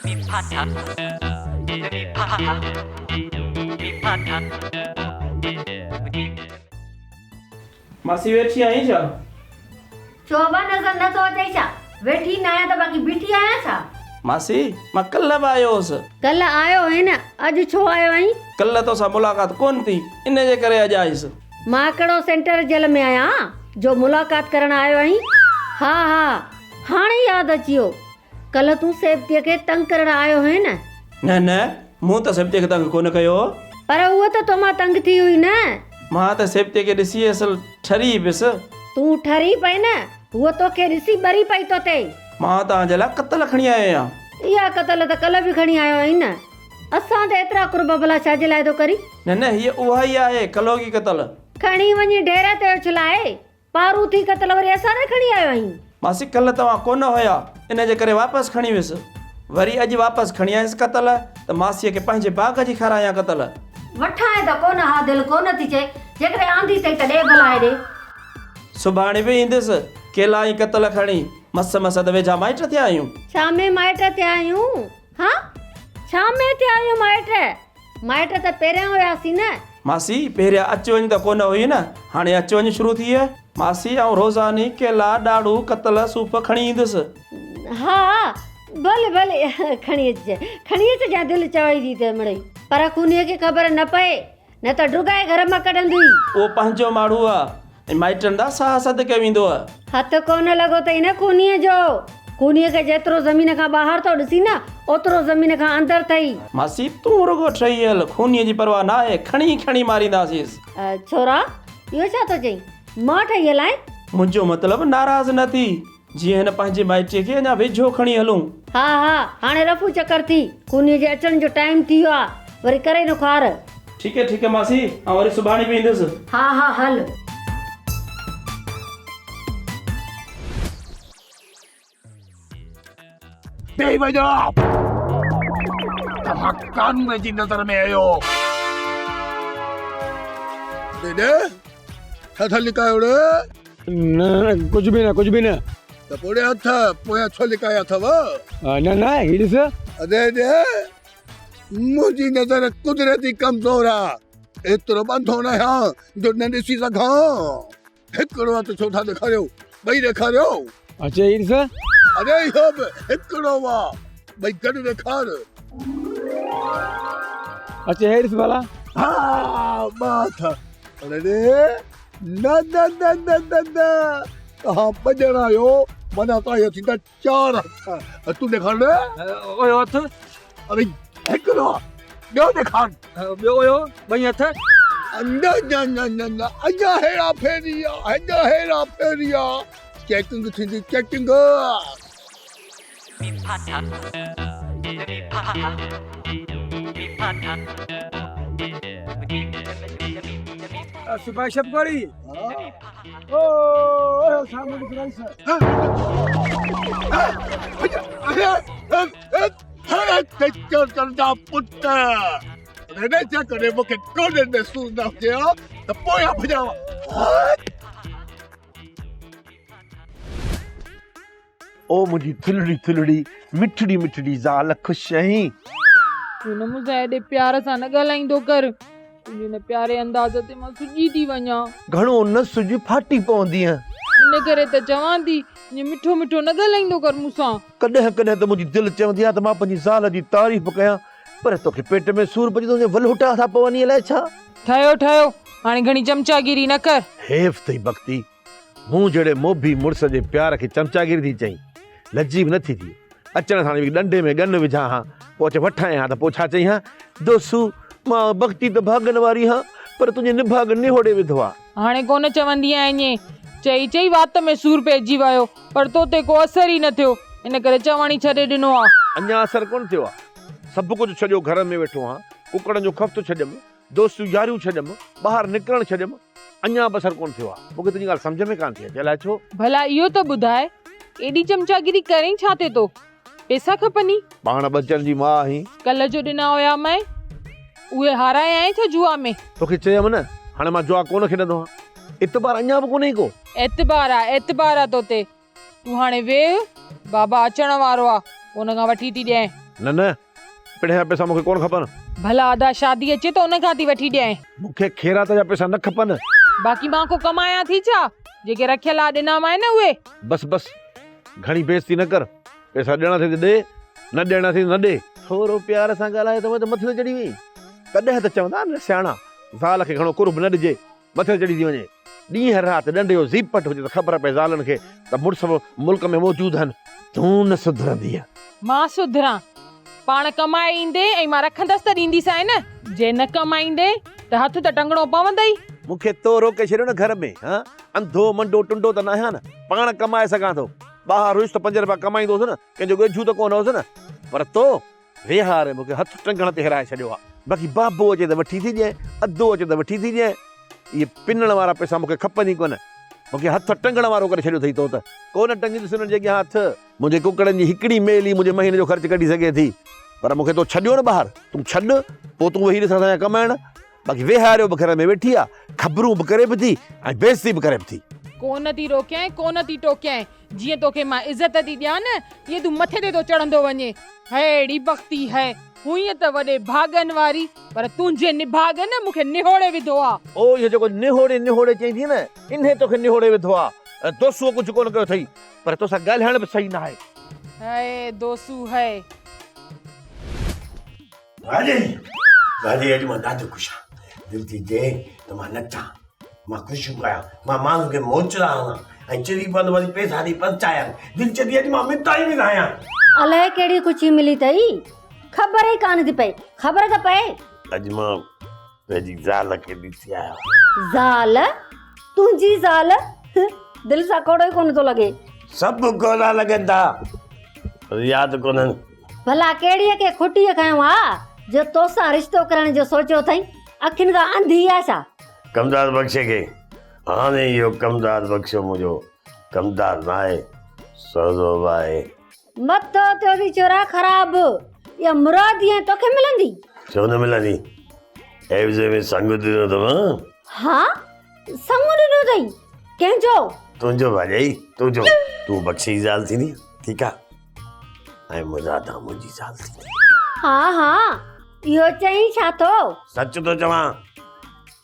ماسي ويٺي آهين ڇا؟ ڇو ابا نظر نه ٿو اچئي ڇا؟ ويٺي نه آهيان ته باقي بيٺي آهيان ڇا؟ ماسي مان ڪلهه به آيو هوس. ڪلهه آيو هئين نه اڄ ڇو آيو آهين؟ ڪلهه توسان ملاقات ڪونه ٿي ان جي ڪري اڄ آيس. مان ڪهڙو سينٽر جيل ۾ آهيان جو ملاقات ڪرڻ آيو آهين؟ ها ها هاڻي ياد اچي ويو ڪلهه تون سيبتيء کي تنگ ڪرڻ آيو هئين نه؟ نه نه مون ته سيبتيء کي تنگ ڪونه ڪيو هو. پر هوء ته تو مان تنگ ٿي هئي نه؟ مان ته سيبتيء کي ڏسي اصل ٺري پيس. تون ٺري پئين نه، هوء توکي ڏسي ٻري پئي توتي. مان توهان جي لاء ڪتل کڻي آيو آهيان. اها ڪتل ته ڪلهه به کڻي آيو آهين نه. اسان تي ايترا قرب ڀلا ڇا جي لاء ٿو ڪرين؟ نه نه هيء اها ئي آهي ڪلهوڪي ڪتل. کڻي وڃي ڍير تي اڇلائي. پارو ٿي ڪتل وري اسان ڏي کڻي آيو آهين. ماسي ڪلهه توهان ڪونه هيا ان جي ڪري واپس کڻي ويس. وري اڄ واپس کڻي آيس ڪتل ته ماسيء کي پنهنجي باغ جي کارايان ڪتل. وٺانء ته ڪونه ها دل ڪونه ٿي چئي جيڪڏهن آندي اٿئي ته ڏي ڀلا هيڏي. سڀاڻي به ايندس ڪيلا ۽ ڪتل کڻي. مس مس ته ويجها مائٽ ٿيا آهيون. ڇا ۾ مائٽ ٿيا آهيون؟ ها؟ ڇا ۾ ٿيا آهيون مائٽ؟ مائٽ ته پهريان هياسين نه. ماسي، پهريان اچ وڃ ته ڪونه هئي نه، هاڻي اچ وڃ شروع ٿي آهي. ماسي، آئون روزاني ڪيلا، ڏاڙهون، ڪتل، صوف کڻي ايندس. ها، ڀلي ڀلي، کڻي اچجانء، کڻي اچجانء دل چوي ٿي ته مڙئي. پر خونيء کي خبر نه پئي، نه ته ڊگهائي گهر مان ڪڍندي. اهو پنهنجو ماڻهو آ ۽ مائٽن ڏانهن ساهه صدقي ويندو آ. هٿ ڪونه لڳو اٿئي نه خونيء جو. خونيء کي جيترو زمين کان ٻاهر ٿو ڏسين نه، اوترو زمين کان اندر اٿئي. ماسي، تون رڳو ٺهي هل، خونيء جي پرواهه ناهي، کڻي کڻي مارينداسينس. ڇورا، اهو ڇا ٿو چئين؟ مان ٺهي هلانء؟ منهنجو مطلب ناراض نه ٿي. جيئن هن پنهنجي مائٽيء کي اڃا ويجهو کڻي هلون. ها ها هاڻي رفو چڪر ٿي، خونيء جي اچڻ جو ٽائيم ٿي ويو آ، وري ڪري نه خوار. ٺيڪ هي ٺيڪ هي ماسي، آئون وري سڀاڻي به ايندس. ها ها هل. بيهي وڃو، توهان قانون جي نظر ۾ آهيو. ڏيڏ، ڇا ٿا لڪايو ڙي؟ نه نه ڪجهه به نه ڪجهه به نه. ته پوء ڙي هٿ پويان ڇو لڪايا اٿو؟ نه نه هي ڏس. ادي ڏي منهنجي نظر قدرتي ڪمزور آ ايترو به انڌو نه آهيان جو نه ڏسي سگهان. هڪڙو هٿ ڇو ٿا ڏيکاريو ٻئي ڏيکاريو. اچي هي ڏس. ادي اهو به هڪڙو آ ٻئي گڏ ڏيکار. اچي هي ڏس ڀلا. ها ٻه هٿ. اڙي ڙي نه نه نه نه نه نه توهان ٻه ڄڻا آهيو معنيٰ توهان جا ٿيندا چار هٿ تون ڏيکار نه اهو هٿ اڙي هڪڙو آ ٻيو ڏيکار ٻيو اهو ٻئي هٿ نه نه نه نه نه اڃا هيرا ڦيري آ اڃا هيرا ڦيري آ چيڪنگ ٿيندي چيڪنگ. سپاهي شبڪوري او سامهون ڏس رئيس. جا پٽ جيڪڏهن مون کي گوڏن ۾ سور نه هجي ها ته پويان ڀڄان ها. او منهنجي ٿلهڙي ٿلهڙي مٺڙي مٺڙي زال خوش آهين؟ تون نه مون سان ايڏي پيار سان نه ڳالهائيندو ڪر. تنهنجي ان پياري انداز تي مان سڄي ٿي وڃان. گهڻو نه سڄ ڦاٽي پوندينء. ان ڪري ته چوان ٿي ائين مٺو مٺو نه ڳالهائيندو ڪر مون سان. ڪڏهن ڪڏهن ته منهنجي دل چوندي آهي ته مان پنهنجي زال جي تعريف ڪيان پر توکي پيٽ ۾ سور پئجي ٿو وڃي ولهوٽا ٿا پون الائي ڇا؟ ٺهيو ٺهيو هاڻي گهڻي چمچاگيري نه ڪر. حيف اٿئي بختي. مون جهڙي موڀي مڙس جي پيار کي چمچاگيري ٿي چئين؟ لڄي به نٿي ٿئي. اچڻ ساڻ به ڏنڊي ۾ ڳن وجهان ها، پوء اچي وٺانء ها ته پوء ڇا چئين ها؟ دوسو، مان بختي ته ڀاڳن واري هان، پر تنهنجي نڀاڳ نهوڙي وڌو آ. هاڻي ڪونه چوندي آهيان ائين. چئي چئي وات ۾ سور پئجي ويو، پر تو تي ڪو اثر ئي نه ٿيو، ان ڪري چوڻ ئي ڇڏي ڏنو آ. اڃا اثر ڪونه ٿيو آ. سڀ ڪجهه ڇڏيو گهر ۾ ويٺو هان، ڪڪڙن جو خفتو ڇڏيم، دوستيون ياريون ڇڏيم، ٻاهر نڪرڻ ڇڏيم، اڃا به اثر ڪونه ٿيو آهي. مون کي تنهنجي ڳالهه سمجهه ۾ ڪانه ٿي اچي، الائي ڇو؟ ڀلا اهو ته ٻڌاء، ايڏي چمچاگيري ڪرين ڇا تي ٿو؟ پئسا کپني؟ پاڻ ٻچن جي ماء آهين. ڪلهه جو ڏنا هيا مئي، اهي هارائي آئين ڇا جوا ۾؟ توکي چيم نه، هاڻي مان جوا ڪونه کيڏندو آهيان. اعتبار اڃا به ڪونهي ڪو؟ اعتبار آ، اعتبار آ توتي. تون هاڻي ويهه، بابا اچڻ وارو آ، پوء ان کان وٺي ٿي ڏيانء. نه نه، پڻهين جا پئسا مون کي ڪونه کپن. ڀلا ادا شادي اچي ته ان کان ٿي وٺي ڏيانء. مون کي خيرات جا پئسا نه کپن. باقي مان ڪو ڪمايان ٿي ڇا؟ جيڪي رکيل آ ڏنامانء نه اهي. بس بس، گهڻي بيعزتي نه ڪر. پئسا ڏيڻا اٿئي ته ڏي، نه ڏيڻا اٿئي ته نه ڏي. ٿورو پيار سان ڳالهايو ته ته مٿي تي چڙهي وئين. تڏهن ته چوندا آهن نه سياڻا، زال کي گهڻو قرب نه ڏجي، مٿي تي چڙهي ٿي وڃي. ڏينهن رات ڏنڊي جو زيپٽ هجي ته خبر پئي زالن کي ته مڙس به ملڪ ۾ موجود آهن. تون نه سڌرندينء. مان سڌران؟ پاڻ ڪمائي ايندين ۽ مان رکندس ته ڏينديسانء نه. جي نه ڪمائيندين ته هٿ ته ٽنگڻو پوندئي. مون کي تو روڪي ڇڏيو نه گهر ۾، هان؟ انڌو، منڊو، ٽنڊو ته ناهيان نه، پاڻ ڪمائي سگهان ٿو. ٻاهر هيس ته پنج رپيا ڪمائيندو هوس نه، ڪنهن جو ڳيجهو ته ڪونه هوس نه. پر تو ويهاري مون کي هٿ ٽنگڻ تي هيرائي ڇڏيو آ. باقي بابو اچي ته وٺي ٿي ڏين، ادو اچي ته وٺي ٿي ڏين. اهي پنڻ وارا پئسا مون کي کپن ئي ڪونه. مون کي هٿ ٽنگڻ وارو ڪري ڇڏيو اٿئي تو ته. ڪونه ٽنگيندس انهن جي اڳيان هٿ. منهنجي ڪڪڙن جي هڪڙي ميل ئي منهنجي مهيني جو خرچ ڪڍي سگهي ٿي. پر مون کي تو ڇڏيو نه ٻاهر. تون ڇڏ، پوء تون ويهي ڏس اسان جا ڪمائڻ. باقي ويهاريو به گهر ۾ ويٺي آ، خبرون به ڪري به ٿي ۽ بيعزتي به ڪري به ٿي. ڪونه ٿي روڪيانء، ڪونه ٿي ٽوڪيانء. جيئن توکي مان عزت ٿي ڏيان نه، تيئن تون مٿي تي ٿو چڙهندو وڃين. ههڙي بختي هي، هئين ته وڏي ڀاڳن واري، پر تنهنجي نڀاڳ نه مون کي نهوڙي وڌو آ. او اهو جيڪو نهوڙي نهوڙي چئين ٿي نه، انهيء توکي نهوڙي وڌو آ. دوسوء ڪجهه ڪونه ڪيو اٿئي، پر توسان ڳالهائڻ به صحيح ناهي. هي دوسو هي. ڀاڄائي ڀاڄائي اڄ مان ڏاڍو خوش آهيان دل ٿي چئي ته مان نچان مان خوشيون ڪيان مان ماڻهن کي موچڙا هڻان ۽ چري پوندو وري پئسا ڏئي پرچايان دل چئي ٿي اڄ مان متائي وڌايان. الائي ڪهڙي خوشي ملي اٿئي خبر ئي ڪانه ٿي پئي خبر ته پئي. اڄ مان پنهنجي زال کي ڏسي آيو. زال؟ تنهنجي زال؟ دل سان ڪوڙو ئي ڪونه ٿو لڳي. سڀ ڪوڙا لڳن ٿا پر ياد ڪونهن. ڀلا ڪهڙيء کي کٽيء کنيو آ جو توسان رشتو ڪرڻ جو سوچيو اٿئي؟ اکين کان انڌي آ ڇا؟ ڪمدار بخشي کي، هاڻي اهو ڪمدار بخشو منهنجو ڪمدار ناهي، سهرو به آهي. مٿو ٿيو ٿي ڇورا خراب، اها مراد ائين توکي ملندي؟ ڇو نه ملندي، عيوضي ۾ سڱ ڏنو اٿم. ها؟ سڱ ڏنو اٿئي؟ ڪنهن جو؟ تنهنجو ڀاڄائي، تنهنجو. تون بخشي جي زال ٿيندين، ٺيڪ آ؟ ۽ مرادا منهنجي زال ٿيندي. ها ها اهو چئين ڇا ٿو؟ سچ ٿو چوان.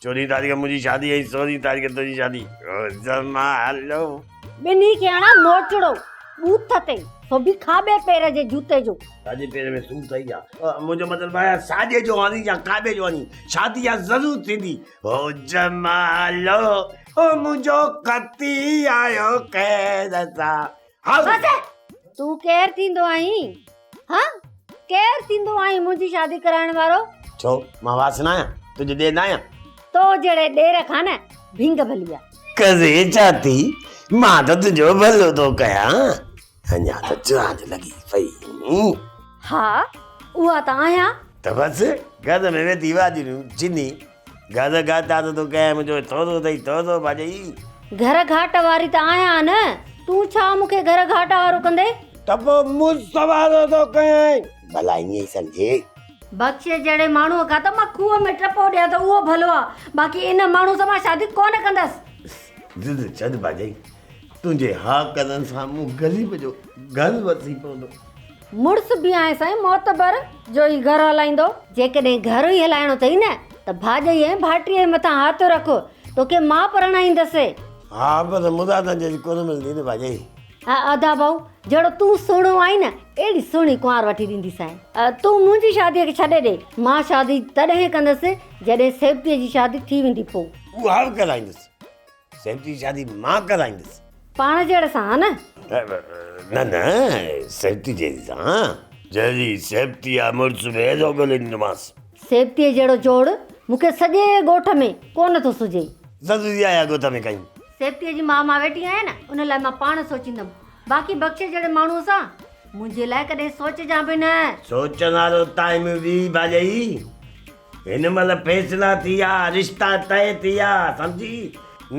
چوڏهين تاريخ منهنجي شادي ۽ سورهين تاريخ تنهنجي شادي. جمالو. ٻنهي کي هڻان موچڙو ٻوٿ تي، سو به کاٻي پير جي جوتي جو. ساڄي پير ۾ سور اٿئي ڇا؟ منهنجو مطلب آهي ساڄي جو هڻي يا کاٻي جو هڻي، شادي اها ضرور ٿيندي. او جمالو، او منهنجو ڪتي آيو خير سان. بس تون ڪير ٿيندو آهين ها ڪير ٿيندو آهين منهنجي شادي ڪرائڻ وارو؟ ڇو مان واس نه آهيان تنهنجو ڏير نه آهيان؟ تو جهڙي ڏير کان نه ڀينگ ڀلي آ. ڪري ڇا ٿي مان ته تنهنجو ڀلو ٿو ڪيان اڃا ته چراند لڳي پئي. ها اها ته آهيان. ته بس گهر ۾ ويٺي واڄريون ڇني گهر گهاٽا ته تو ڪنهن منهنجو ٿورو اٿئي ٿورو ڀاڄائي. گهر گهاٽ واري ته آهيان نه، تون ڇا مون کي گهر گهاٽا وارو ڪندين؟ ته پوء مڙس وارو ٿو ڪيانء. ڀلا ائين ئي سمجهي. بخش جهڙي ماڻهوء کان ته مان کوهه ۾ ٽپو ڏيان ته اهو ڀلو آ، باقي ان ماڻهوء سان مان شادي ڪونه ڪندس. ضد ڇڏ ڀاڄائي، تنهنجي ها ڪرڻ سان مون غريب جو گهر وسي پوندو. مڙس به آهين سائين معتبر جو هي گهر هلائيندو. جيڪڏهن گهر ئي هلائڻو اٿئي نه ته ڀاڄئي ۽ ڀائٽيء جي مٿان هٿ رک، توکي مان پرڻائيندس. ها پر مرادن جهڙي ڪونه ملندي نه ڀاڄائي. ها ادا ڀائو، جهڙو تون سهڻو آهين نه اهڙي سهڻي ڪنوار وٺي ڏينديسانء. تون منهنجي شاديء کي ڇڏي ڏي، مان شادي تڏهن ڪندس جڏهن سيبتيء جي شادي ٿي ويندي پوء. اها به ڪرائيندس. سيبتي جي شادي مان ڪرائيندس. پاڻ جهڙي سان ها نه؟ نه نه سيبتي جهڙي سان. جهڙي سيبتي آ مڙس به اهڙو ڳولي ڏيندومانس. سيبتيء جهڙو جوڙ مون کي سڄي ڳوٺ ۾ ڪونه ٿو سجهي. ضروري آهي ڳوٺ ۾ ڪيون. سيبتيء جي ماء مان ويٺي آهيان نه ان لاء مان پاڻ سوچيندم. باقي بخشي جهڙي ماڻهوء سان منهنجي لاء ڪڏهن سوچجان به نه. سوچڻ وارو ٽائيم به ڀاڄائي. هن مهل فيصلا ٿي ويا، رشتا طئي ٿي ويا، سمجهي؟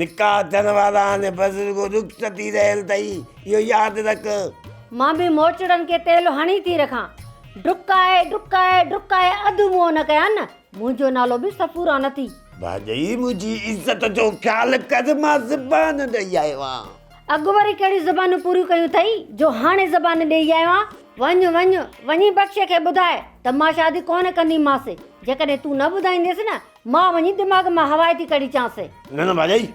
نڪاح ٿيڻ وارا آهن، بس رڳو رخصتي رهيل اٿئي، اهو ياد رک. مان به موچڙن کي تيل هڻي ٿي رکان. ڊڪائي ڊڪائي ڊڪائي اڌ منهن نه ڪيان نه، منهنجو نالو به صفوران نه ٿي. ڀاڄائي منهنجي عزت جو خيال ڪر، مان زبان ڏئي آيو آهيان. اڳ وري ڪهڙيون زبانون پوريون ڪيون اٿئي، جو هاڻي زبان ڏيئي آيو آهين؟ وڃ وڃ، وڃي بخشي کي ٻڌاء ته مان شادي ڪونه ڪنديمانس. جيڪڏهن تون نه ٻڌائينديس نه، مان وڃي دماغ مان هوا ئي ٿي ڪڍي چانس. نه نه ڀاڄائي،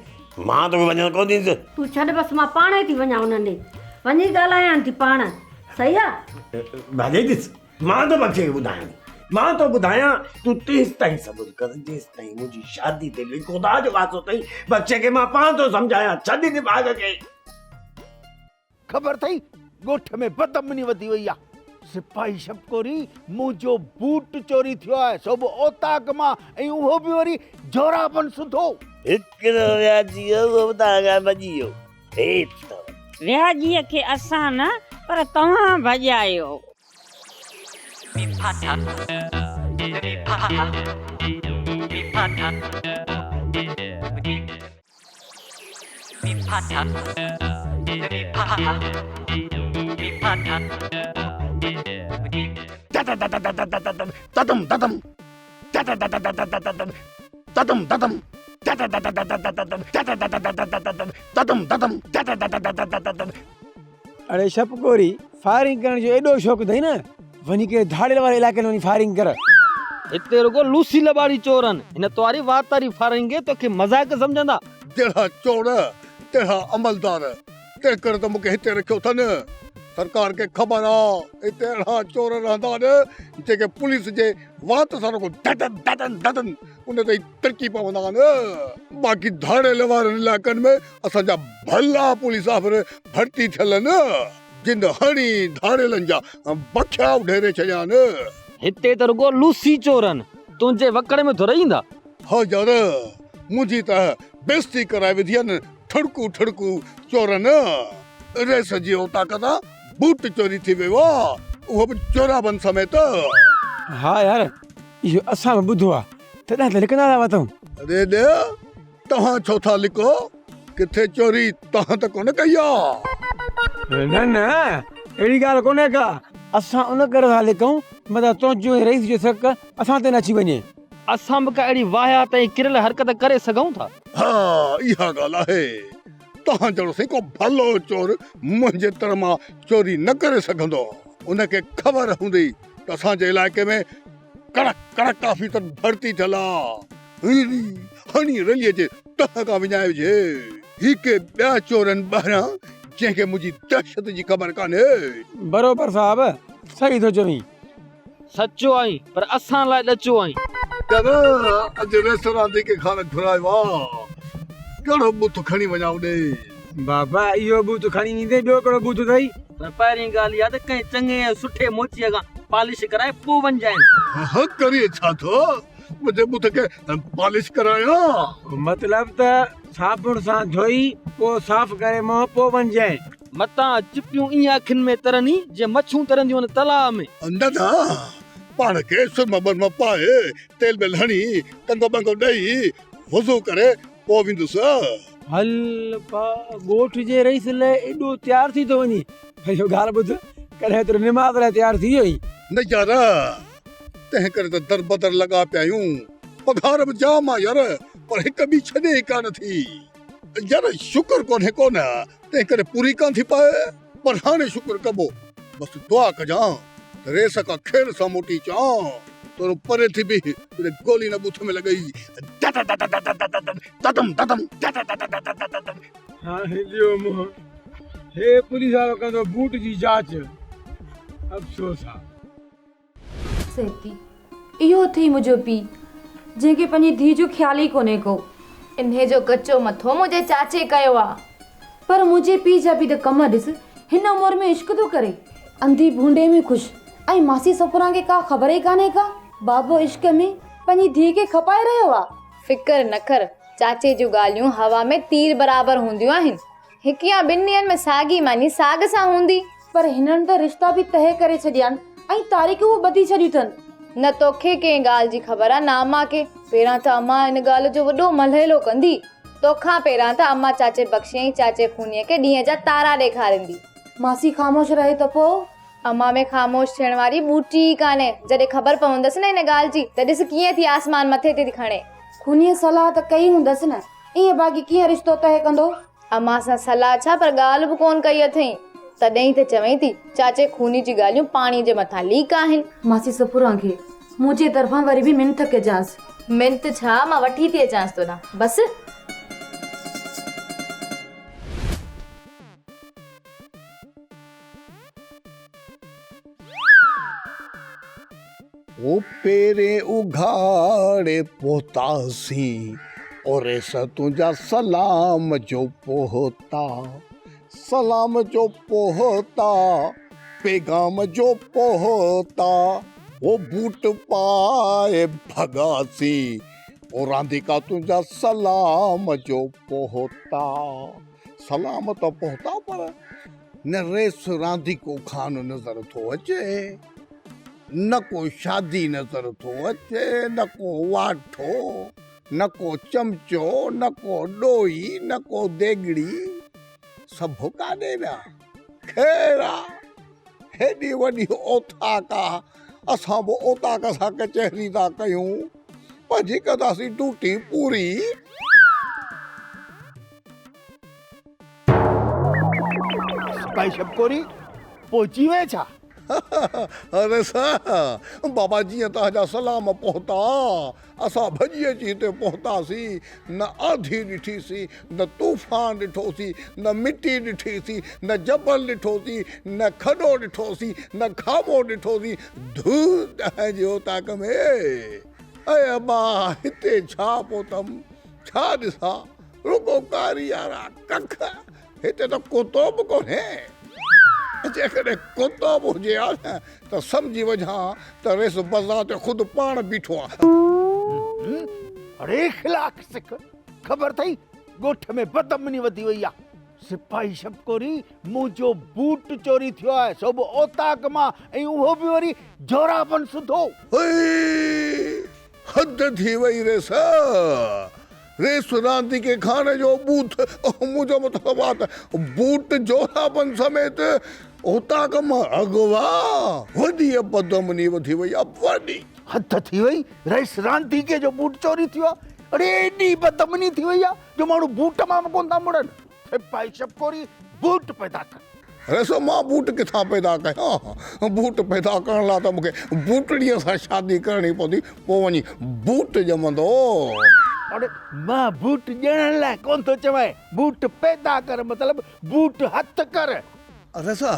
مان توکي وڃڻ ڪونه ڏيندس. تون ڇڏ بس مان پاڻ ئي ٿي وڃان انهن ڏي. وڃي ڳالهايان ٿي پاڻ. صحيح آ؟ ڀاڄائي ڏس، مان ٿو بخشي کي ٻڌايان. مان ٿو ٻڌايان، تون تيستائين صبر ڪر، جيستائين منهنجي شادي تي به خدا جو واسطو اٿئي. بخشي کي مان پاڻ ٿو سمجهايان، ڇڏ نڀاڳ کي. خبر اٿئي ڳوٺ ۾ بدامني وڌي وئي آ. سپاهي شبڪوري منهنجو بوٽ چوري ٿيو آهي سو به اوطاق مان ۽ اهو به وري جورابن سوڌو. هڪڙو وياجي هو اهو به توهان کان ڀڄي ويو. ٺيٺ اٿو. وياجيء کي اسان نه پر توهان ڀڄايو. اڙي شپڪوري، فائرنگ ڪرڻ جو ايڏو شوق اٿئي نه، وڃي ڪنهن ڌاڙيل واري علائقي ۾ وڃي فائرنگ ڪر. هتي رڳو لوسي لٻاڙي چور آهن، هن تواري وات واري فائرنگ کي توکي مذاق سمجهندا. جهڙا چور، تهڙا عملدار، تنهن ڪري ته مون کي هتي رکيو اٿن. سرڪار کي خبر آ، هتي اهڙا چور رهندا آهن، جيڪي پوليس جي وات سان رڳو ڌڌن ڌڌن ڌڌن ان تي ئي ترڪي پوندا آهن. باقي ڌاڙيل وارن علائقن ۾ اسان جا ڀلا پوليس آفيسر ڀرتي ٿيل آهن، جن هڻي ڌاڙيلن جا بکيا اڍيري ڇڏيا آهن. هتي ته رڳو لوسي چور آهن، تنهنجي وڪڙ ۾ ٿورئي ايندا. ها يار، منهنجي ته بيستي ڪرائي وڌي آهن ٺڙڪو ٺڙڪو چورن. رئيس جي اوطاق تان بوٽ چوري ٿي ويو آهي، اهو به جورابن سميت. ها يار، اهو اسان به ٻڌو آهي، تڏهن ته لڪندا ٿا وتون. اڙي ڏي، توهان ڇو ٿا لڪو؟ ڪٿي چوري توهان ته ڪونه ڪئي آ؟ نه نه، اهڙي ڳالهه ڪونهي ڪا. اسان ان ڪري ٿا لڪون متان تنهنجو ۽ رئيس جو سڪ اسان تي نه اچي وڃي. اسان به ڪا اهڙي واهيات ۽ ڪريل حرڪت ڪري سگهون ٿا. ها، اها ڳالهه آهي. توهان جهڙو سائين ڪو ڀلو چور منهنجي تر مان چوري نه ڪري سگهندو. ان کي خبر هوندي ته اسان جي علائقي ۾ ڪڙڪ ڪڙڪ آفيسر ڀرتي ٿيل آ. هڻي رليء جي تهه کان وڃائي وجهي. هي ڪي ٻيا چور آهن ٻاهريان جنهن کي منهنجي دهشت جي خبر ڪانهي. بروبر صاحب، صحيح ٿو چوين. سچو آهين پر اسان لاء ڏچو آهين. ڪر اڄ ريس رانديڪي کان گهرايو آ. ڪهڙو ٻوٿ کڻي وڃان اڏي. بابا اهو ٻوٿ کڻي ويندين ٻيو ڪهڙو ٻوٿ اٿئي. پر پهرين ڳالهه اها ته ڪنهن چڱي ۽ سٺي موچيء کان پالش ڪرائي پوء وڃجانء. ها ڪرين ڇا ٿو؟ منهنجي ٻوٿ کي پالش ڪرايان؟ مطلب ته صابڻ سان ڌوئي پوء صاف ڪري منهن پوء وڃجانء. متان چپيون ائين اکين ۾ ترني جيئن مڇون ترنديون آهن تلاء ۾. نه نه پاڻ کي سرمه برمه پائي تيل بيل هڻي ڪنگو ٻنگو ڏئي وضو ڪري پوء ويندس. هل پا ڳوٺ جي رئيس لئه ايڏو تيار ٿي ٿو وڃين. اهو ڳالهه ٻڌ ڪڏهن ايترو نماز لاء تيار ٿي ويو آهين. نه يار تنهن ڪري ته دربدر لڳا پيا آهيون. پگهار به جام آ يار پر هڪ ٻي ڇڏي ئي ڪانه ٿي. يار شڪر ڪونهي ڪونه تنهن ڪري پوري ڪانه ٿي پائي پر هاڻي شڪر ڪبو. بس دعا ڪجان ته ريس کان خير سان موٽي اچان. ٿورو پري ٿي بيهه تنهنجي گولي نه ٻوٿ ۾ لڳئي. ددم ددم ددم. هاڻي ڏيو منهن. هي پوليس وارو ڪندو بوٽ جي جاچ. افسوس آ. سيتي، اهو اٿئي منهنجو پيء، جنهن کي پنهنجي ڌيء جو خيال ئي ڪونهي ڪو. انهيء جو ڪچو مٿو منهنجي چاچي ڪيو آ. پر منهنجي پيء جا به ته ڪم ڏس، هن عمر ۾ عشق ٿو ڪري. انڌي ڀونڊي ۾ خوش ۽ ماسي صفوران کي ڪا خبر ئي ڪانهي ڪا. بابو عشق ۾ پنهنجي ڌيء کي کپائي رهيو آ. فڪر نه ڪر، چاچي جون ڳالهيون هوا ۾ تير برابر هونديون آهن. هڪ يا ٻن ڏينهن ۾ ساڳي ماني ساڳ سان هوندي. پر هنن ته رشتا به طئه ڪري ڇڏيا آهن ۽ تاريخون به ٻڌي ڇڏيون اٿن. نه توکي ڪنهن ڳالهه جي خبر آ نه امان کي. پهريان ته امان ان ڳالهه جو وڏو ملهيلو ڪندي. توکان پهريان ته امان چاچي بخشي ۽ چاچي خونيء کي ڏينهن جا تارا ڏيکاريندي. ماسي خاموش رهي ته پوء؟ امان ۾ خاموش ٿيڻ واري ٻوٽي ئي ڪانهي. جڏهن خبر پوندس نه ان ڳالهه جي ته ڏس ڪيئن ٿي آسمان مٿي تي ٿي کڻي. خونيء صلاح ته ڪئي هوندس نه. ائين باقي ڪيئن رشتو طئه ڪندو؟ امان سان صلاح ڇا پر ڳالهه به ڪونه ڪئي اٿئين. تڏهن ئي ته چوين ٿي، چاچي خوني جي ڳالهيون پاڻيء جي مٿان ليڪ آهن. ماسي سپوران کي منهنجي طرفان وري به منٿ ڪجانس. منٿ ڇا، مان وٺي ٿي اچانس توڏانهن. بس. او پيرين اگهاڙي پهتاسين، او ريس تنهنجا سلام جو پهتا، سلام جو پهتا، پيغام جو پهتا، او بوٽ پائي ڀڳاسين، او رانديڪا تنهنجا سلام جو پهتا، سلام ته پهتا پر نه ريس رانديڪو خان نظر ٿو اچي، نه ڪو شادي نظر ٿو اچي، نه ڪو واٺو، نه ڪو چمچو، نه ڪو ڏوئي، نه ڪو ديڳڙي، سڀ ڪاڏي ويا؟ خير آ، هيڏي وڏي اوطاق آ، اسان به اوطاق سان ڪچهري ٿا ڪيون، پنهنجي ڪنداسين ڊوٽي پوري. سپاهي شبڪوري، پهچي وئين ڇا؟ اري سا، بابا جيئن توهان جا سلام پهتا، اسان ڀڄي اچي هتي پهتاسين، نه آنڌي ڏٺيسين، نه طوفان ڏٺوسين، نه مٽي ڏٺيسين، نه جبل ڏٺوسين، نه کڏو ڏٺوسين، نه کاٻو ڏٺوسين، ڌوڙ توهان جي اوطاق ۾. اي ابا، هتي ڇا پهتم، ڇا ڏسان؟ رڳو ڪاريارا ڪک، هتي ته ڪتو به ڪونهي. جيڪڏهن ڪتو به هجي ها نه ته سمجهي وڃان ته ريس بذات خود پاڻ بيٺو آهي. اڙي اخلاق سک، خبر اٿئي ڳوٺ ۾ بدامني وڌي وئي آهي. سپاهي شبڪوري منهنجو بوٽ چوري ٿيو آهي، سو به اوطاق مان ۽ اهو به وري جورابن سوڌو. هئي حد ٿي وئي ريس. ريس رانديڪي خان جو ٻوٿ، منهنجو مطلب آ ته بوٽ جورابن سميت اوطاق مان اغوا، وڏي بدامني وڌي وئي آ وڏي. حد ٿي وئي، رئيس رانديڪي جو بوٽ چوري ٿيو آ، اڙي ايڏي بدامني ٿي وئي آ جو ماڻهو بوٽ مان به ڪونه ٿا مڙن. سپاهي شبڪوري بوٽ پيدا ڪر. رسو مان بوٽ ڪٿان پيدا ڪيان؟ بوٽ پيدا ڪرڻ لاء ته مون کي بوٽڙيء سان شادي ڪرڻي پوندي، پوء وڃي بوٽ ڄمندو. اڙي مان بوٽ ڄڻڻ لاء ڪونه ٿو چوانء، بوٽ پيدا ڪر مطلب بوٽ هٿ ڪر. رسا،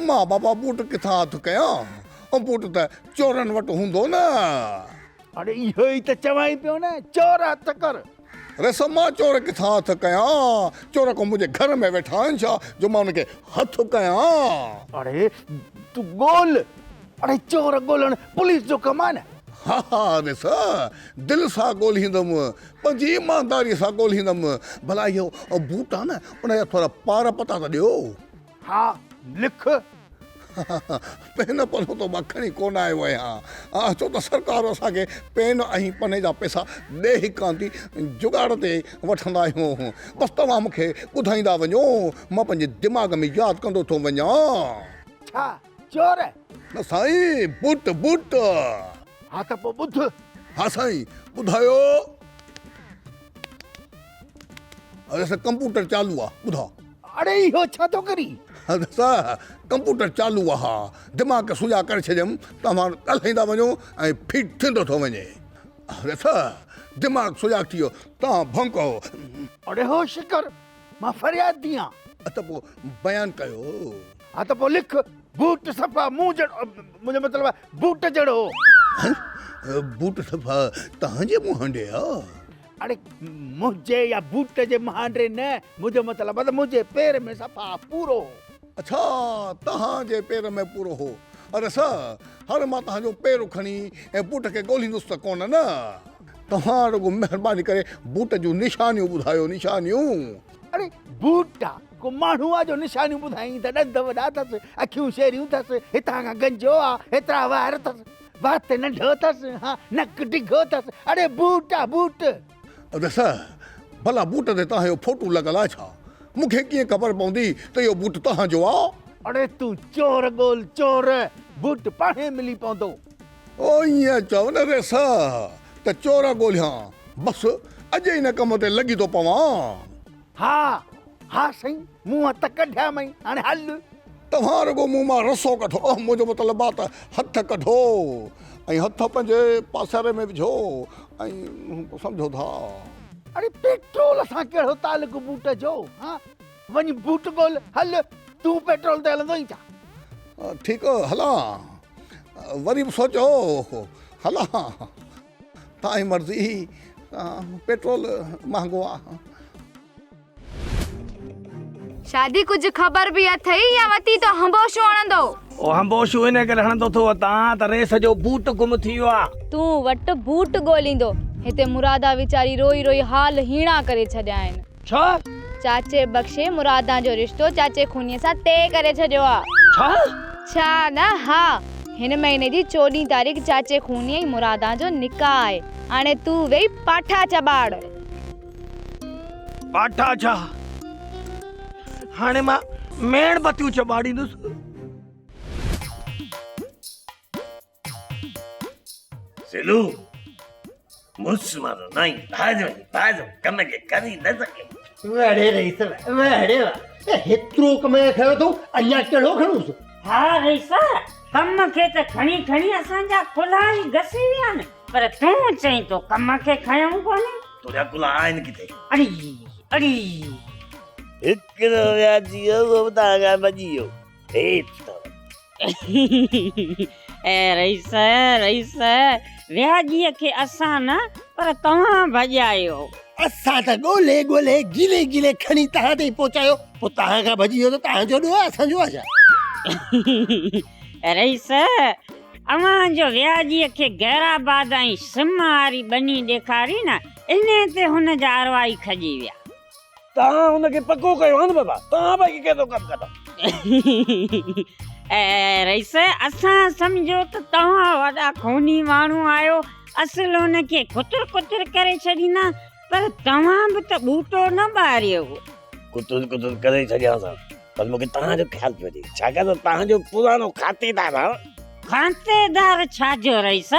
مان بابا بوٽ ڪٿان هٿ ڪيان؟ بوٽ ته چورن وٽ هوندو نه. اڙي اهو ئي ته چوانء پيو نه، چور هٿ ڪر. ريس مان چور ڪٿان هٿ ڪيان؟ چور ڪو منهنجي گهر ۾ ويٺا آهن ڇا جو مان انهن کي هٿ ڪيان؟ اڙي تون ڳول، اڙي چور ڳولڻ پوليس جو ڪم آهي نه. ها ها ريس، دل سان ڳولهيندم، پنهنجي ايمانداريء سان ڳولهيندم. ڀلا اهو بوٽ آهي نه، ان جا ٿورا پار پتا ته ڏيو. ها لک. پين پنو ته مان کڻي ڪونه آيو آهيان، ڇو ته سرڪار اسان کي پين ۽ پني جا پئسا ڏئي ئي ڪانه ٿي، جڳاڙ تي وٺندا آهيون. بس توهان مون کي ٻڌائيندا وڃو، مان پنهنجي دماغ ۾ ياد ڪندو ٿو وڃان. ڇا؟ چور؟ نه سائين، بوٽ، بوٽ. ها ته پوء ٻڌ. ها سائين، ٻڌايو. اڙي سر ڪمپوٽر چالو آ، ٻڌاء. اڙي اهو ڇا ٿو ڪرين؟ سر ڪمپوٽر چالو آ. ها دماغ کي سجاڳ ڪري ڇڏيم، توهان ڳالهائيندا وڃو ۽ فيڊ ٿيندو ٿو وڃي. اڙي سر دماغ سجاڳ ٿي ويو، توهان ڀونڪو. اڙي هوش ڪر، مان فريادي آن. ته پوء بيان ڪيو. ها ته پوء لک، بوٽ صفا مون جهڙو، منهنجو مطلب آهي بوٽ جهڙو هو. بوٽ صفا توهان جي مهانڊي آ. اڙي منهنجي يا بوٽ جي مهانڊي نه، منهنجو مطلب آهي ته منهنجي پير ۾ صفا پورو هو. اڇا توهان جي پير ۾ پورو هو. اڙي سر، هاڻي مان توهان جو پير کڻي ۽ بوٽ کي ڳولهيندس ته ڪونه نه. توهان رڳو مهرباني ڪري بوٽ جون نشانيون ٻڌايو، نشانيون. اڙي بوٽ آ، ڪو ماڻهو آ جو نشانيون ٻڌائين ته ڏند وڏا اٿس، اکيون شيريون اٿس، هتان کان گنجو آ، هيترا وار اٿس. وات ننڍو اٿس، ها نڪ ڊگهو اٿس، اڙي بوٽ آ بوٽ. ڏس ڀلا بوٽ تي توهان جو فوٽو لڳل آ ڇا؟ مون کي ڪيئن خبر پوندي ته اهو بوٽ توهان جو آ؟ اڙي تون چور ڳول چور، بوٽ پاڻهي ملي پوندو. او ائين چئو نه ريس ته چور ڳوليان، بس اڄ ئي ان ڪم تي لڳي ٿو پوان. ها ها سائين، مون هٿ ڪڍيا مئي، هاڻي هل. توهان رڳو مون مان رسو ڪڍو، منهنجو مطلب آ ته هٿ ڪڍو ۽ هٿ پنهنجي پاسيري ۾ وجهو ۽ سمجهو ٿا. اڙي پيٽرول سان ڪهڙو تعلق بوٽ جو ها وڃ بوٽ ڳول هل تون پيٽرول تي هلندو ئي ڇا. ٺيڪ هلان وري به سوچو هلان تان جي مرضي پيٽرول مهانگو آ. شادي ڪجهه خبر به اٿئي يا وتي تو هنبوشون هڻندو. او هنبوشون ان ڪري هڻندو ٿو وتان ته ريس جو بوٽ گم ٿي ويو آ. تون وٽ بوٽ ڳوليندو. هتي مرادا ويچاري روئي روئي حال هيڻا ڪري ڇڏيا آهن. ڇا؟ چاچي بخشي مرادان جو رشتو چاچي خونيء سان طئي ڪري ڇڏيو آ. ڇا؟ ڇا نه ها. هن مهيني جي چوڏهين تاريخ چاچي خوني ۽ مرادان جو نڪاح آهي. هاڻي تون ويهي پاٺا چٻاڙ. پاٺا ڇا؟ هاڻي مان ميڻ بتيون چٻاڙيندس. سلو، مڙس مارو نائين ڀاڄ وڃي ڀاڄ ڪم کي ڪري نه سگهيم. وڙي رئيس وڙي وا هيترو ڪمائي کنيو اٿئون اڃا ڪهڙو کڻونس. ها رئيس ڪم کي ته کڻي کڻي اسان جا ڪلها ئي گسي ويا آهن پر تون چئين ٿو ڪم کي کنيو ڪونهي. تنهنجا ڪلها آهن ڪٿي؟ اڙي اڙي. هڪڙو وياجي هو اهو به توهان کان ڀڄي ويو. هيٺ اٿو. اي رئيس رئيس وياجيء کي اسان نه پر توهان ڀڄايو. اسان ته ڳولي ڳولي گيلي گيلي کڻي توهان تائين پهچايو پوء توهان کان ڀڄي ويو ته توهان جو ڏوهه آهي اسان جو آهي ڇا؟ رئيس اوهان جو وياجيء کي غيرآباد ۽ سم واري ٻني ڏيکاري نه انهي تي هن جا اروا ئي کڄي ويا. توهان هن کي پڪو ڪيو آهي نه بابا، توهان به ڪيترو ڪم ڪندا. اي رئيس اسان سمجهيو ته توهان وڏا خوني ماڻهو آهيو، اصل هن کي ڪتر ڪتر ڪري ڇڏيندا، پر توهان به ته ٻوٽو نه ٻاريو. ڪتر ڪتر ڪري ڇڏيانس ها، پر مون کي توهان جو خيال پيو اچي، ڇاڪاڻ ته توهان جو پراڻو کاتيدار آهيان. کاتيدار ڇا جو رئيس،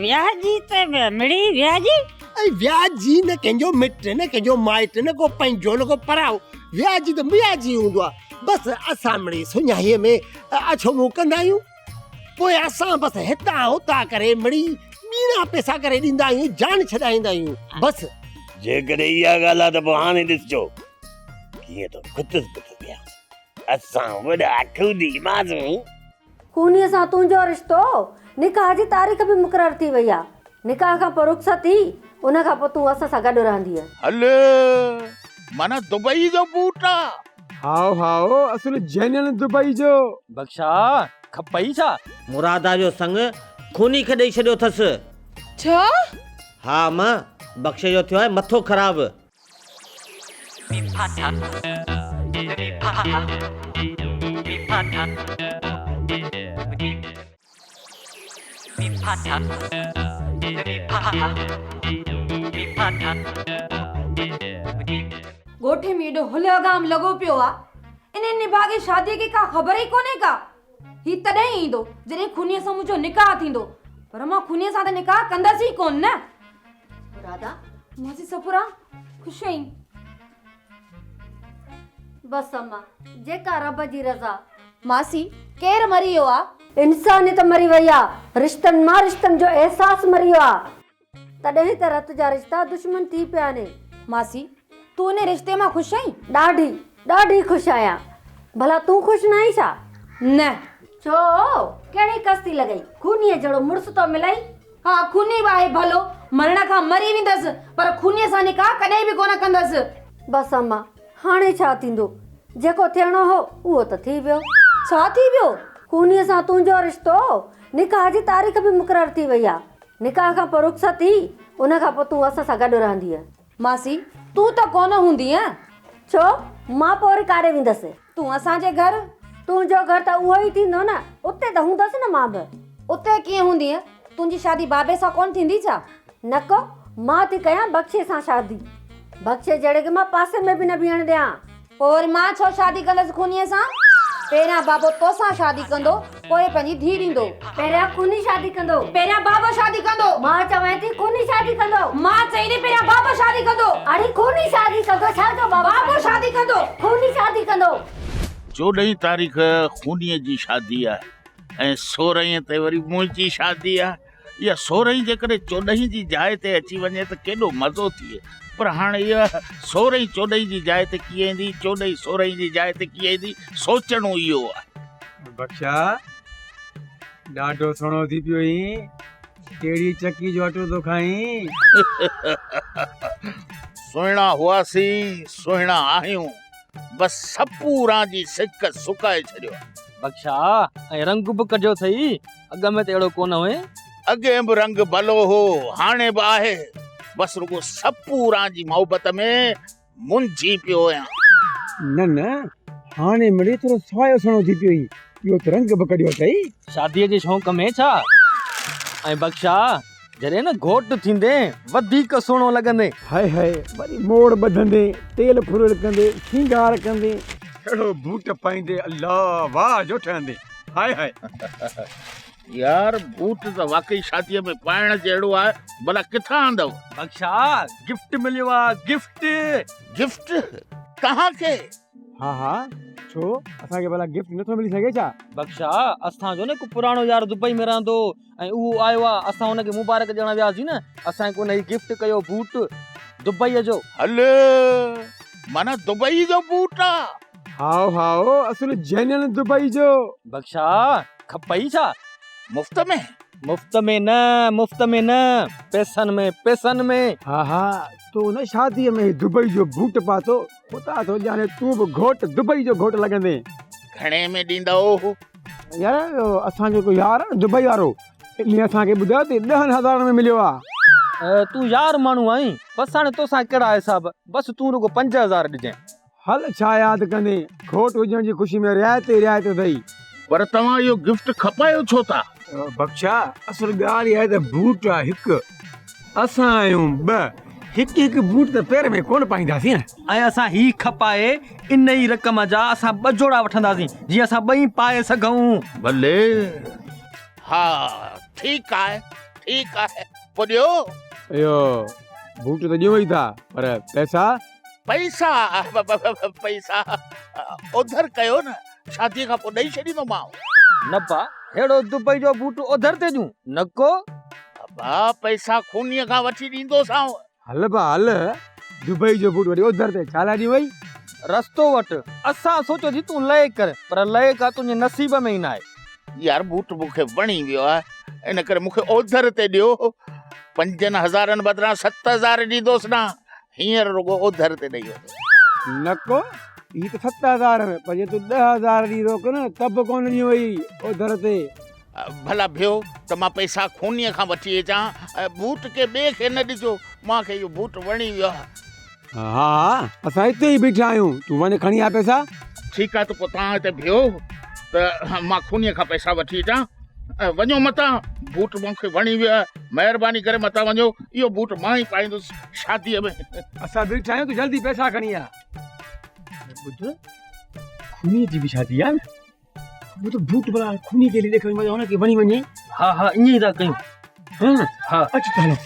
وياجي ته مڙئي وياجي. ۽ وياجي نه ڪنهن جو مٽ نه ڪنهن جو مائٽ نه ڪو پنهنجو نه ڪو پرائو، وياجي ته وياجي هوندو آهي. بس اسان مڙئي سڃاهيء ۾ اڇو منهن ڪندا آهيون. پوء اسان بس هتان هتان ڪري مڙئي ٻيڻا پئسا ڪري ڏيندا آهيون، جان ڇڏائيندا آهيون بس. جيڪڏهن اها ڳالهه آهي ته پوء هاڻي ڏسجو ڪيئن ٿو ڪتر ڪتر ڪيانس. اسان وڏا خوني ماڻهو. خونيء سان تنهنجو رشتو؟ نڪاح جي تاريخ به مقرر ٿي وئي آ. نڪاح کان پوء رخصت ٿي، ان کان پوء تون اسان سان گڏ رهندينء. هل معنيٰ دبئي جو بوٽ آ. هائو هائو اصل جينين دبئي جو. بخشا کپئي ڇا؟ مرادا جو سڱ خوني کي ڏئي ڇڏيو اٿس. ڇا؟ ها اما، بخشي جو ٿيو آهي مٿو خراب. ڳوٺ ۾ ايڏو هل هگام لڳو پيو آ، انهي نڀاڳي شاديء کي ڪا خبر ئي ڪونهي ڪا. هي تڏهن ئي ايندو جڏهن خونيء سان منهنجو نڪاح ٿيندو، پر مان خونيء سان ته نڪاح ڪندس ئي ڪونه نه. راڌا. ماسي صفورا، خوش آهين؟ بس اما، جيڪا رب جي رضا. ماسي، ڪير مري ويو آ؟ انسانيت مري وئي آ، رشتن مان رشتن جو احساس مري ويو آ، تڏهن ته رت جا رشتا دشمن ٿي پيا آهن. ماسي، تون انهي رشتي مان خوش آهين؟ ڏاڍي، ڏاڍي خوش آهيان. ڀلا تون خوش ناهين ڇا؟ نه. ڇو؟ ڪهڙي ڪستي لڳئي؟ خونيء جهڙو مڙس ٿو ملئي؟ ها خوني به آهي ڀلو، مرڻ کان مري ويندس، پر خونيء سان نڪاح ڪڏهن به ڪونه ڪندس. بس اما، هاڻي ڇا ٿيندو؟ جيڪو ٿيڻو هو، اهو ته ٿي ويو. ڇا ٿي ويو؟ خونيء سان تنهنجو رشتو، نڪاح جي تاريخ به مقرر ٿي وئي آ. نڪاح کان پوء رخصت ٿي، ان کان پوء تون اسان سان گڏ رهندينء. ماسي، تون ته ڪونه هوندينء. ڇو؟ مان پوء وري ڪاڏي ويندس؟ تون اسان جي گهر؟ تنهنجو گهر ته اهو ئي ٿيندو نه، اتي ته هوندس نه مان به. اتي ڪيئن هوندينء؟ تنهنجي شادي بابي سان ڪونه ٿيندي ڇا؟ نه ڪو، مان ٿي ڪيان بخشي سان شادي. بخشي جهڙي کي مان پاسي ۾ به نه بيهڻ ڏيان. پوء وري مان ڇو شادي ڪندس خونيء سان؟ پهريان بابو توسان شادي ڪندو، پوء پنهنجي ڌيء ڏيندو. پهريان خوني شادي ڪندو. پهريان بابو شادي ڪندو. مان چوين ٿي خوني شادي ڪندو. مان چئين ٿي پهريان بابو شادي ڪندو. اڙي خوني شادي ڪندو ڇا جو بابو بابو شادي ڪندو. خوني شادي ڪندو. چوڏهين تاريخ خونيء جي شادي آهي ۽ سورهين تي وري منهنجي شادي آهي. اها سورهين جيڪڏهن چوڏهين جي جاء تي اچي وڃي ته ڪيڏو مزو ٿئي. پر هاڻ اها سورهين چوڏهين جي جاء تي ڪيئن ايندي، چوڏهين سورهين جي جاء تي ڪيئن ايندي، سوچڻو اهو آهي. بخشا، ڏاڍو سهڻو ٿي پيو آهين. ڪهڙي چڪي جو اٽو ٿو کائين؟ سهڻا هئاسين، سهڻا آهيون. بس سپوران جي سڪ سڪائي ڇڏيو آهي. بخشا، ۽ رنگ به ڪڍيو اٿئي، اڳ ۾ ته اهڙو ڪونه هئين. اڳي به رنگ ڀلو هو، هاڻي به آهي. بس رڳو سپوران جي محبت ۾ منجهي پيو آهيان. نه نه، هاڻي مڙئي ٿورو سوايو سهڻو ٿي پيو آهين. اهو ته رنگ به ڪڍيو اٿئي. شاديء جي شوق ۾ ڇا؟ ۽ بخشا، جڏهن نه گهوٽ ٿيندين، وڌيڪ سهڻو لڳندين. هاء هاء، وري موڙ ٻڌندين، تيل ڦريل ڪندين، سينگار ڪندين. اهڙو بوٽ پائيندين، الله واهه جو ٺهندين. High high. يار بوٽ ته واقعي شاديء ۾ پائڻ جهڙو آهي، ڀلا ڪٿان آندؤ؟ بخشا، گفٽ مليو آ، گفٽ. گفٽ؟ توهان کي؟ ها ها، ڇو اسان کي ڀلا گفٽ نٿو ملي سگهي ڇا؟ بخشا، اسان جو نه هڪ پراڻو يار دبئي ۾ رهندو هو ۽ اهو آيو آ، اسان ان کي مبارڪ ڏيڻ وياسين نه، اسان کي ان هي گفٽ ڪيو بوٽ دبئيء جو. هل، معنيٰ دبئي جو بوٽ آ. هائو هائو، اصل جينين دبئي جو. بخشا، کپئي ڇا؟ مفت ۾؟ مفت ۾ نه، مفت ۾ نه، پئسن ۾، پئسن ۾. ها ها، تو نه شاديء ۾ هي دبئي جو بوٽ پاتو، خدا ٿو ڄاڻي تون به گهوٽ دبئي جو گهوٽ لڳندين. گهڻي ۾ ڏيندؤ؟ يار اسان جو هڪ يار آهي نه دبئي وارو، انهي اسان کي ٻڌايو ته ڏهن هزارن ۾ مليو آهي. تون يار ماڻهو آهين، بس هاڻي توسان ڪهڙا حساب، بس تون رڳو 5000 ڏجانء. هل ڇا ياد ڪندين، گهوٽ هجڻ جي خوشي ۾ رعايت ئي رعايت اٿئي. پر توهان اهو گفٽ کپايو ڇو ٿا؟ بخشا، اصل ڳالهه اها آهي ته بوٽ آهي هڪ، اسان آهيون ٻه، هڪ هڪ بوٽ ته پير ۾ ڪونه پائينداسين نه. ۽ اسان هي کپائي ان ئي رقم جا اسان ٻه جوڙا وٺنداسين، جيئن اسان ٻئي پائي سگهون. ڀلي. ها ٺيڪ آهي، ٺيڪ آهي، پوء ڏيو. اهو بوٽ ته ڏيون ئي ٿا، پر پئسا؟ پئسا پئسا اوڌر ڪيو نه شادي کان پوء ڏئي ڇڏيندومانء. نه با ههڙو دبئي جو بوٽ اوڌر تي ڏيون نه ڪو. ابا پئسا خونيء کان وٺي ڏيندوسانء. هل با هل دبئي جو بوٽ وري اوڌر تي ڇا لاء ڏيون وئي. رستو وٺ اسان سوچيو ٿي تون لئي ڪر پر لئي ڪا تنهنجي نصيب ۾ ئي ناهي. يار بوٽ مون کي وڻي ويو آهي ان ڪري مون کي اوڌر تي ڏيو. 5000 بدران 7000 ڏيندوس نه. هينئر رڳو اوڌر تي ڏئي وڃ. نه ڪو، هي ته 7000 ۾، پر جي تون 10,000 ڏئي روڪ نه ته به ڪونه ڏيون وئي اوڌر تي. ڀلا ڀيو ته مان پئسا خونيء کان وٺي اچان، بوٽ ڪنهن ٻئي کي نه ڏجو، مان کي اهو بوٽ وڻي ويو آهي. ها ها، اسان هتي ئي بيٺا آهيون، تون وڃ کڻي آ پئسا. ٺيڪ آهي ته پوء توهان هتي بيهو ته مان خونيء کان پئسا وٺي اچان. وڃو متان، بوٽ مون کي وڻي ويو آهي، مهرباني ڪري متان وڃو، اهو بوٽ مان ئي پائيندس شاديء ۾. اسان بيٺا آهيون، تون جلدي پئسا کڻي آ. ٻڌ، خونيء جي به شادي آهي نه، ٻڌ بوٽ ڀلا خونيء کي ڏيکاريون متان هن کي وڻي وڃي. ها ها، ائين ئي ٿا ڪيون. ها نه، ها. اچ ته هلون.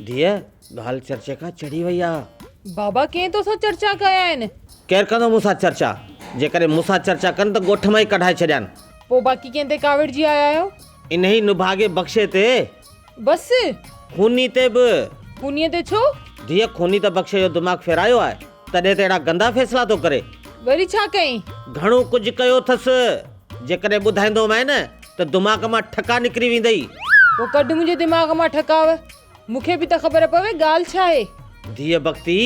ڌيء، ڳالهه چرچي کان چڙهي وئي آ. بابا ڪنهن توسان چرچا ڪيا آهن؟ ڪير ڪندو مون سان چرچا؟ جيڪڏهن مون سان چرچا ڪن ته ڳوٺ مان ئي ڪڍائي ڇڏيان. پوء باقي ڪنهن تي ڪاوڙجي آيا آهيو؟ انهيء نڀاڳي بخشي تي. بس! خوني تي به. خونيء تي ڇو؟ ڌيء خوني ته بخشي جو دماغ ڦيرايو آهي، تڏهن ته اهڙا گندا فيصلا ٿو ڪري. وري ڇا ڪيائين؟ گهڻو ڪجهه ڪيو اٿس. جيڪڏهن ٻڌائيندومانء نه ته دماغ مان ٺڪا نڪري ويندئي. پوء ڪڍ منهنجي دماغ مان ٺڪاء. مون کي به ته خبر پوي ڳالهه ڇا آهي؟ ڌيء بختي،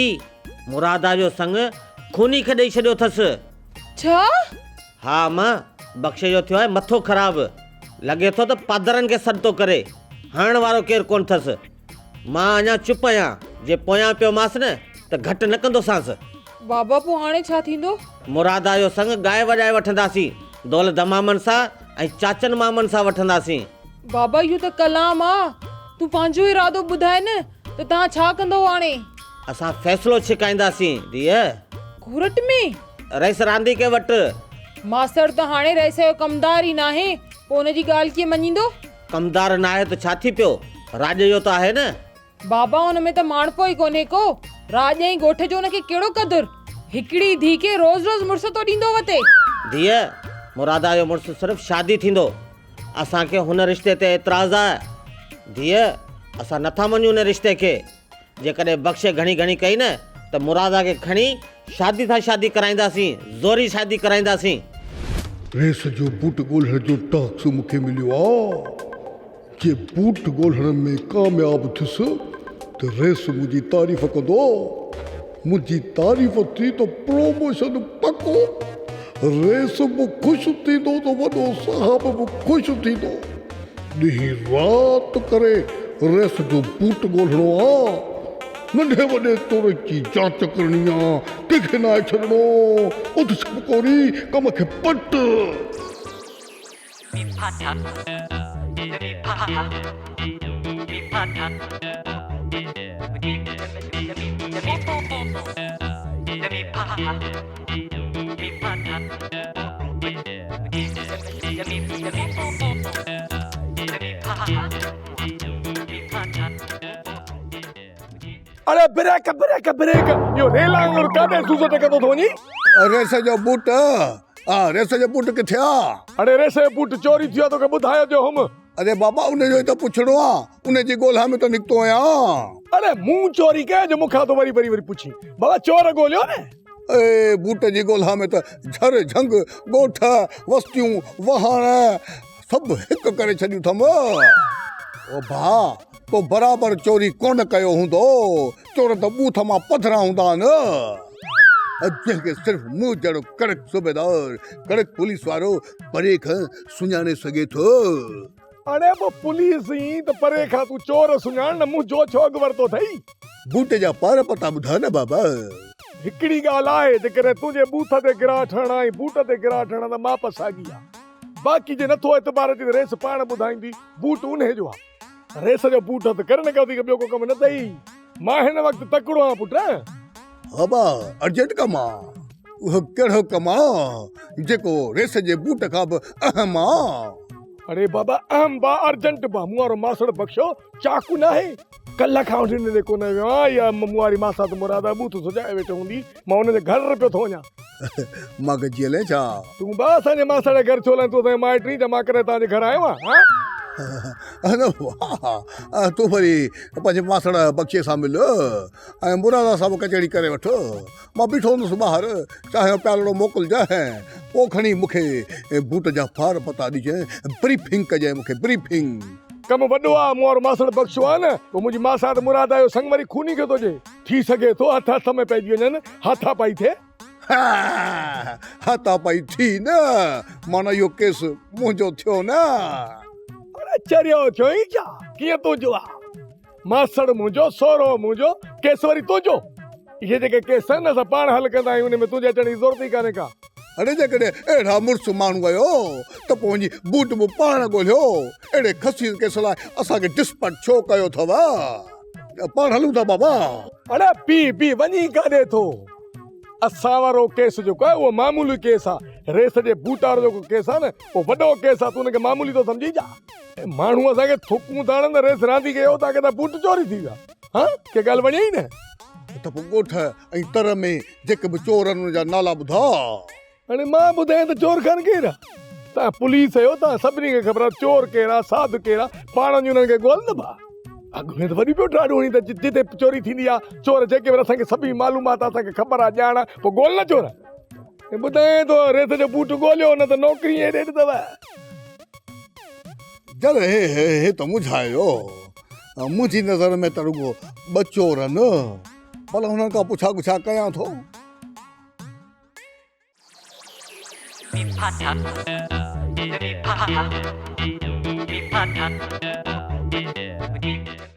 مرادا جو سڱ خوني کي ڏئي ڇڏيو اٿس. ڇا؟ ها اما، بخشي جو ٿيو آهي مٿو خراب. لڳي ٿو ته پادرن کي سڏ ٿو ڪري. هڻڻ وارو ڪير ڪونه اٿس. مان اڃا چپ آهيان، جي پويان پيومانس نه ته گهٽ نه ڪندوسانس. بابا پوء هاڻي ڇا ٿيندو؟ مرادا جو سڱ ڳائي وڄائي وٺنداسين. دول دمامن سان ۽ چاچن مامن سان وٺنداسين. بابا اهو ته ڪلام آ، تون پنهنجو ارادو ٻڌاء نه ته توهان ڇا ڪندؤ هاڻي؟ اسان فيصلو ڇڪائينداسين ڌيء. گهرٽ ۾؟ رئيس رانديڪي وٽ. ماستر ته هاڻي رئيس جو ڪمدار ئي ناهي، پوء ان جي ڳالهه ڪيئن مڃيندو؟ ڪمدار ناهي ته ڇا ٿي پيو، راڄ جو ته آهي نه. بابا ان ۾ ته ماڻهپو ئي ڪونهي ڪو، راڄ ۽ ڳوٺ جو ان کي ڪهڙو قدر؟ هڪڙي ڌيء کي روز روز مڙس ٿو ڏيندو وتي. ڌيء، مرادا جو مڙس صرف شادي ٿيندو. اسان کي هن رشتي تي اعتراض آهي. ڌيء، اسان نٿا مڃون ان رشتي کي. جيڪڏهن بخشي گهڻي گهڻي ڪئي نه ته مرادا کي کڻي شادي سان شادي ڪرائينداسين، زوري شادي ڪرائينداسين. ريس جو بوٽ ڳولڻ جو ٽاسڪ مون کي مليو آ. جي بوٽ ڳولڻ ۾ ڪامياب ٿيس ته ريس منهنجي تعريف ڪندو. منهنجي تعريف ٿي ته پروموشن پڪو. ريس به خوش ٿيندو ته وڏو صاحب به خوش ٿيندو. ڏينهن رات ڪري ريس جو بوٽ ڳولڻو آ. ننڍي وڏي تور جي جاچ ڪرڻي آ. ڪنهن کي ناهي ڇڏڻو. اٿ ڇپڪوري ڪم کي پٽ. اڙي بريڪ بريڪ بريڪ اهو ريل وانگر ڪاڏي سوسٽ ڪندو ٿو وڃين. ريس جو بوٽ آ ريس جو بوٽ ڪٿي آ؟ اڙي ريس جو بوٽ چوري ٿيو آ توکي ٻڌايو جو هوم. اڙي بابا ان جو ئي ته پڇڻو آ ان جي ڳولها ۾ ته نڪتو آهيان. اڙي مون چوري ڪئي جو مون کان ٿو وري وري وري پڇين. بابا چور ڳوليو نه. اي بوٽ جي ڳولها ۾ ته جھر جھنگ، ڳوٺ، وستيون، وهاڻ سڀ هڪ ڪري ڇڏيون اٿم. او ڀاء تو برابر چوري ڪونه ڪيو هوندو. چور ته ٻوٿ مان پڌرا هوندا آهن. جنهن کي صرف مون جهڙو ڪڙڪ صوبيدار، ڪڙڪ پوليس وارو پري کان سڃاڻي سگهي ٿو. اڙي پوء پوليس ئي ته پري کان تون چور سڃاڻ نه منهنجو ڇو اڳ ورتو اٿئي؟ بوٽ جا پار پتا ٻڌاء نه بابا. هڪڙي ڳالهه آهي جيڪڏهن تنهنجي ٻوٿ تي گراٺ هڻان ۽ بوٽ تي گراٺ هڻان ته ماپ ساڳي آ. باقي جي نٿو اعتبار اچي ته ريس پاڻ ٻڌائيندي، بوٽ انهي جو آ. ريس جو بوٽ هٿ ڪر نه ڪيو اٿئي ٻيو ڪو ڪم نه اٿئي. مان هن وقت تڪڙو آهيان پٽ. ها با ارجنٽ ڪم آ. اهو ڪهڙو ڪم آ جيڪو ريس جي بوٽ کان به اهم آ. اڙي بابا اهم با ارجنٽ با مون وارو ماسڙ بخشو چاقو ناهي. ڪلهه کان وٺي ان ڏي ڪونه ويو آهيان. اها مون واري ماسات مراد ٻوٿ سجائي ويٺي هوندي. مان ان جي گهر پيو ٿو وڃان. مان گڏجي هلين ڇا؟ تون به اسان جي ماسڙ جي گهر ڇو لئين؟ تون اسان جو مائٽ نهين ڇا؟ مان ڪڏهن توهان جي گهر آيو آهيان؟ ها؟ واهه! تون وري پنهنجي ماسڙ بخشي سان مل ۽ مرادا سان به ڪچهري ڪري وٺ. مان بيٺو هوندس ٻاهر، چانهه جو پيالڙو موڪلجانء، پوء کڻي مون کي بوٽ جا ڦار پتا ڏجانء، بريفنگ ڪجانء مون کي بريفنگ. ڪم وڏو آ، مون وارو ماسڙ بخشو آ نه، پوء منهنجي ماسات مرادا جو سڱ وري خوني کي ٿو ڏي. ٿي سگهي ٿو هٿ هٿ ۾ پئجي وڃن، هاٿا پائي ٿئي. هاٿا پائي ٿي نه، معنيٰ اهو ڪيس منهنجو ٿيو نه. اڙي چريو ٿيو ئي ڇا، ڪيئن تنهنجو آ؟ ماسڙ منهنجو، سهرو منهنجو، ڪيس وري تنهنجو؟ اهي جيڪي ڪيس آهن نه، اسان پاڻ حل ڪندا آهيون، ان ۾ تنهنجي اچڻ جي ضرورت ئي ڪانهي ڪا. اڙي جيڪڏهن اهڙا مڙس ماڻهو آهيو ته پوء وڃي بوٽ به پاڻ ڳولهيو، اهڙي خسيس ڪيس لاء اسان کي ڊسپٽ ڇو ڪيو اٿو؟ پاڻ هلون ٿا بابا. اڙي پي پي وڃي ڪاڏي ٿو. اسان وارو ڪيس جيڪو آهي اهو معمولي ڪيس آ. ريس جي بوٽ وارو جيڪو ڪيس آ نه اهو وڏو ڪيس آ تون ان کي معمولي ٿو سمجهين ڇا؟ ماڻهو اسان کي ٿڪون ٿا هڻن ته ريس راندي کي اوطاق تان بوٽ چوري ٿي ويا. ها ڪي ڳالهه وڻيئي نه؟ ته پوء ڳوٺ ۽ تر ۾ جيڪي به چور آهن انهن جا نالا ٻڌاء. هاڻي مان ٻڌايان ته چور خان ڪير آ؟ توهان پوليس آهيو، توهان سڀني کي خبر آ چور ڪير آ، ساڌ ڪير آ، پاڻ وڃي انهن کي ڳول نه ڀاء. اڳ ۾ ته وڏي پيو ڊاڙون هڻي ته جتي چوري ٿيندي آ، چور جيڪي به اسان کي سڀئي معلومات آ، اسان کي خبر آ، ڄاڻ آ، پوء ڳول نه چور. ٻڌايان ٿو ريس جو بوٽ ڳوليو نه ته نوڪري ائين ڏيڍ اٿو. جر هي هي هي ته مجهايو. منهنجي نظر ۾ ته رڳو ٻه چور آهن. ڀلا هنن کان پڇا ڳڇا ڪيان ٿو.